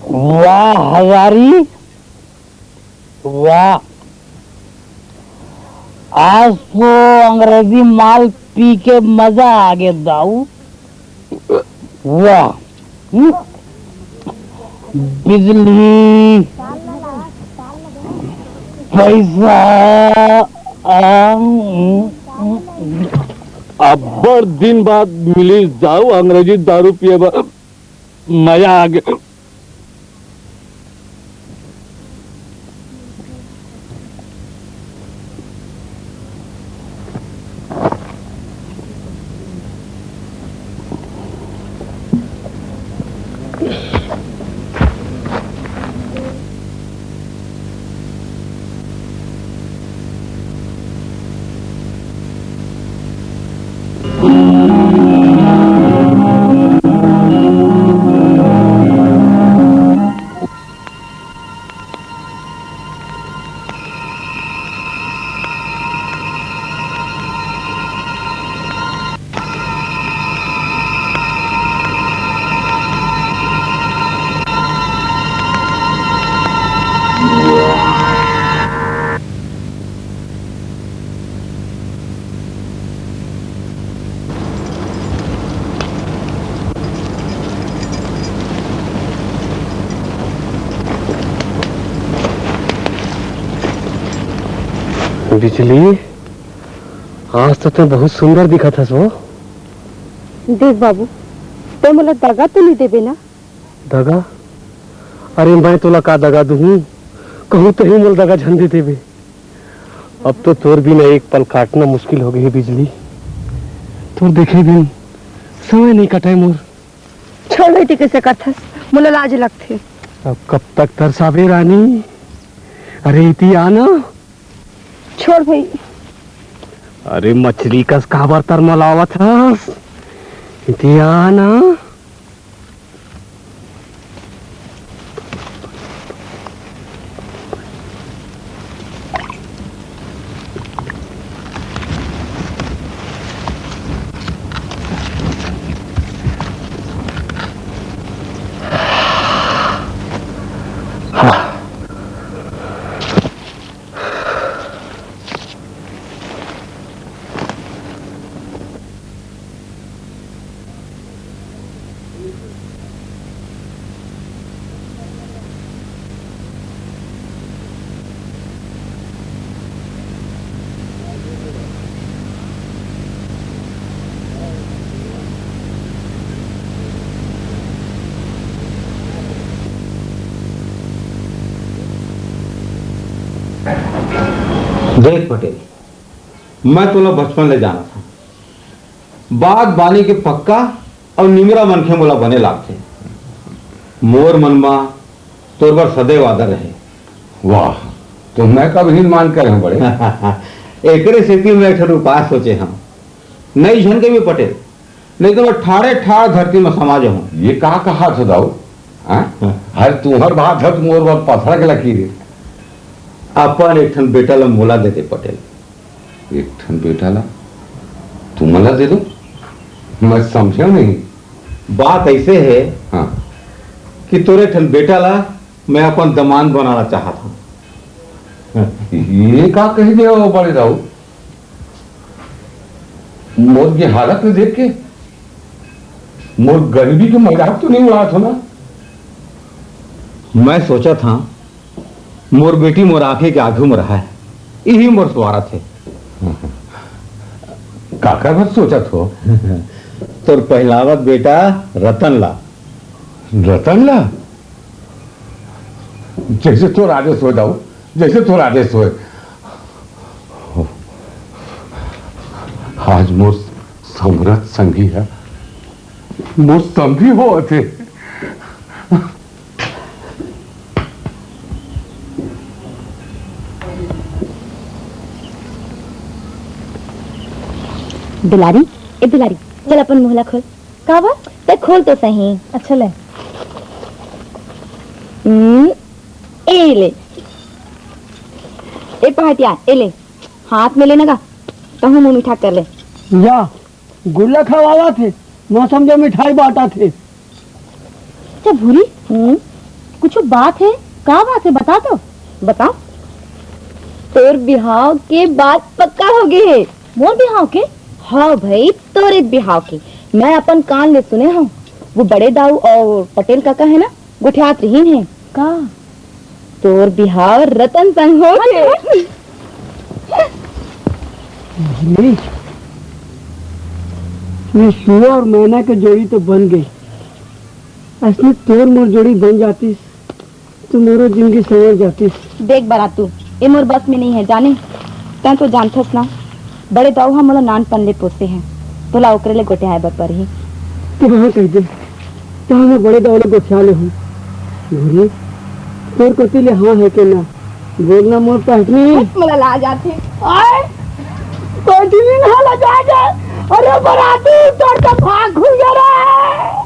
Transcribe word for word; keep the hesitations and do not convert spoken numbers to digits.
वाह हजारी, वाह। आज तो अंग्रेजी माल पी के मजा आ गया दाऊ। वाह। हम्म? बिजली, पैसा, आ, हम्म, हम्म। अब्बड़ दिन बाद मिलिस दाऊ, अंग्रेजी दारू पिए बर मजा आ गया। बिजली, आज तो तैं बहुत सुंदर दिखत हस वो। देख बाबू, तैं मोला दगा तो नहीं देबे ना? दगा? अरे, मैं तोला का दगा दूहूं? कहूं तहीं मोला दगा झन दे देबे। अब तो तोर बिना एक पल काटना मुश्किल हो गई हे बिजली। तोर देखे बिन समय नहीं कटे मोर। छोड़ बेटी, कैसे करथस? मोला लाज लगथे। अब कब तक तरसाबे रानी? अरे इति आ ना। छोड़ भाई। अरे मछली कस काबर तरमलावत हस? इति आ ना। देख पटेल, मैं तोला बचपन ले जानत हंव। बागबानी के पक्का अउ निंगरा मनखे मोला बने लागथे। मोर मन म तोर बर सदैव आदर रहे। वाह, तो मैं कब ही मान करे हंव बड़े। एकरे सेती मैं एक ठन उपाय सोचे हंव। नई झन के भी पटेल, नहीं तो मैं ठाड़े ठाड़ धरती म समा जाहूं। ये का कहाथस दाऊ? हाँ? हाँ। हर तुंहर बात ह तो मोर बर पथरा के लकीर हे। अपन एक ठन बेटा ल मोला दे दे पटेल। एक ठन बेटा ला तुमन ला दे दो? मैं समझे नहीं। बात ऐसे है हाँ। कि तोरे ठन बेटा ला मैं अपन दमांद बनाना चाहत हूँ। ये का कह दिया वो बड़े दाऊ? मोर के हालत में देख के मोर गरीबी के मजाक तो नहीं उड़ात हो ना? मैं सोचा था मोर बेटी मोर आंखें के आघू म रहय, इही मोर स्वारथ हे। काकर बर सोचत हो? तोर पहिलावत बेटा रतन ला। रतन ला? जैसे तोर आदेश होय दाऊ, जैसे तोर आदेश होय। आज मोर समरथ संगी ह मोर समधी होवत हे। दुलारी, ए दुलारी, चल अपन मुंह ला खोल। का बा? ते खोल तो सही। अच्छा ले। हम्म, ए ले। ए पहाटिया, ए ले। हाथ में लेना का? तहूं मुंह मीठा कर ले। या, गुल्ला खवावत हे। मौसम के मिठाई बांटत हे। अच्छा भूरी, हम्म? कुछ बात हे? का बात हे, बता तो। बताओ। तोर बिहाव के बात पक्का हो गे हे। मोर बिहाव के? हाँ भाई, तोरे बिहाव के। मैं अपन कान ले सुने हूँ, वो बड़े दाऊ और पटेल काका है ना, गोठियात रहीन हे। का? तोर बिहाव रतन संग हो गे। नहीं, ये सुआ और मैना के जोड़ी तो बन गई। असली तोर मोर जोड़ी बन जातिस, तो मोरो जिंदगी संवर जातिस। देख बरातू, ये मोर बस में नहीं है जाने। तैं तो जानथस ना, बड़े दाऊ ह मोला नानपन ले पोसे हैं, तोला ओकरे ले गोठियाए बर परही। तो हाँ कह दे, तो मैं बड़े दाऊ ले गोठिया ले हूँ। भूरी, तोर कोती ले हाँ है के ना? बोल ना मोर पत्नी। मोला लाज आथे। आए, कोती ले ना लजा जाए। अरे बरातू, तोर तो भाग खुल गया रे।